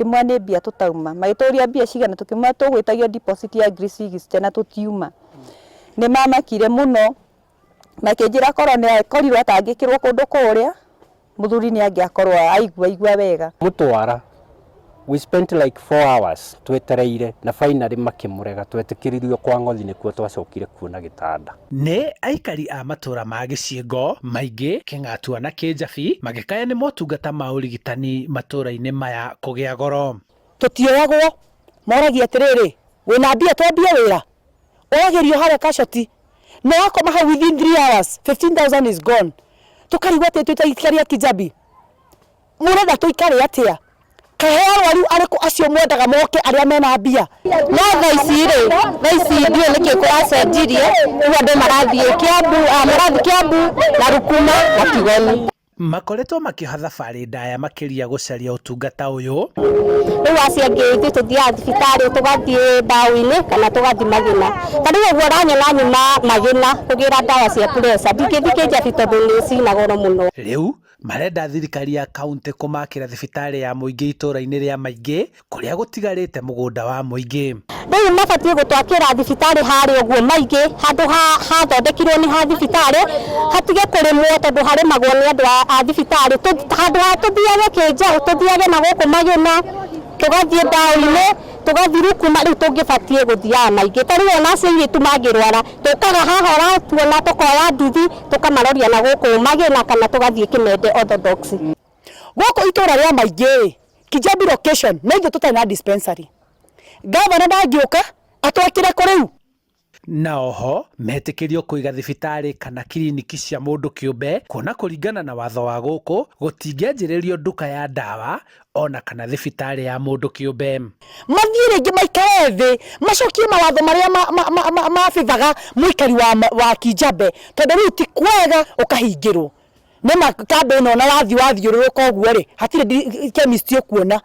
Tũkĩmwĩra nĩ mbia tũtauma. Magĩtũria mbia cigana, tũkĩmwĩra tũgwĩtagio deposit ya ngiri 60 na tũtiuma. Nĩ mamakire mũno, makĩnjĩra korwo nĩ akorirwo atangĩkĩrwo kũndũ kũrĩa, mũthuri nĩ angĩakorwo aigua igua wega. Mũtwara, we spent like 4 hours twetereire na finally makĩmũrega. Twetĩkĩririo kwa Ng'othi, nĩkuo twacokire kuona gĩtanda. Nĩ aikari a matũra ma Gĩciĩngo, Maingĩ, Kĩng'atua na Kĩnjabi magĩkaya nĩ motungata ma ũrigitani matũra-inĩ maya kũgĩa goro. Tũtioyagwo, moragia atĩrĩrĩ, wĩna mbia twambie wĩra? Ũragĩrio harĩa casualty na wakoma hau within 3 hours 15,000 is gone. Tũkarigwo atĩ twĩ ta aikari a Kijabi, mũrenda tũikare atĩa? Kahe arwaru arĩkũ acio mwendaga moke arĩa mena mbia? No thaa ici rĩ, thaa ici ndiũĩ nĩkĩ kũracenjirie, rĩu andũ marathiĩ Kiambu, marathiĩ Kiambu na Rukuma na Tigoni. Makoretwo makĩoha thabarĩ ndaya makĩria gũcaria ũtungata ũyũ. Rĩu acio angĩ ithuĩ tũthiaga thibitarĩ, tũgathiĩ Mbaũ-inĩ kana tũgathiĩ Magĩna. Ta rĩu ũguo ũranyona nyuma Magĩna kũgĩra ndawa cia pressure, ndingĩthiĩ Kĩnjabi tondũ nĩ cina goro mũno. Rĩu marenda thirikari ya kaunti kũmakĩra thibitarĩ ya mũingĩ itũra-inĩ rĩa Maingĩ kũrĩa gũtigarĩte mũgũnda wa mũingĩ. Rĩu mabatiĩ gũtwakĩra thibitarĩ harĩa ũguo Maingĩ, handũ hathondekirwo nĩ ha thibitarĩ, hatige kũrĩmwo tondũ harĩmagwo nĩ andũ a thibitarĩ. Handũ ha tũthiage Kĩnjaũ, tũthiage na gũkũ Magĩna, tũgathiĩ Mbaũ-inĩ, tũgathiĩ Rukuma, rĩu tũngĩbatiĩ gũthiaga Maingĩ. Ta rĩu ona acio airĩtu mangĩrwara, tũkaga haha ũratuona, tũkoya nduthi tũkamaroria na gũkũ Magĩna kana tũgathiĩ Kĩmende Orthodox. Gũkũ itũra rĩa Maingĩ rĩ, Kijabi location, no ithuĩ tũtarĩ na dispensary. Gavana ndangĩũka atwakĩre kũ rĩu? Na oho metĩkĩrio kũiga thibitarĩ kana kiriniki cia mũndũ kĩũmbe, kuona kũringana na watho wa gũkũ gũtingĩanjĩrĩrio nduka ya ndawa ona kana thibitarĩ ya mũndũ kĩũmbe. Mathiĩ rĩngĩ maikare thĩ, macokie mawatho marĩa mabithaga mũikari wa Kijabe, tondũ rĩu ti kwega ũkahingĩrwo. Nĩma kambĩ ĩno ona wathiĩ wathiũrũrũka ũguo rĩ, hatirĩ chemist ũkuona.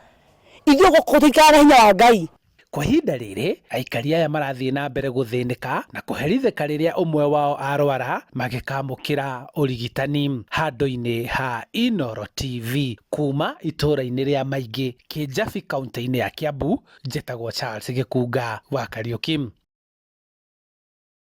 Ithuĩ gũkũ tũikaraga na hinya wa Ngai. Kwa ihinda rĩrĩ aikari aya marathiĩ na mbere gũthĩnĩka na kũherithĩka rĩrĩa ũmwe wao arwara magĩkamũkĩra ũrigitani. Handũ-inĩ ha Inooro TV kuma itũra-inĩ rĩa Maingĩ, Kĩnjabi, kaunti-inĩ ya Kiambu, njĩtagwo Charles Gĩkunga wa Kariũki.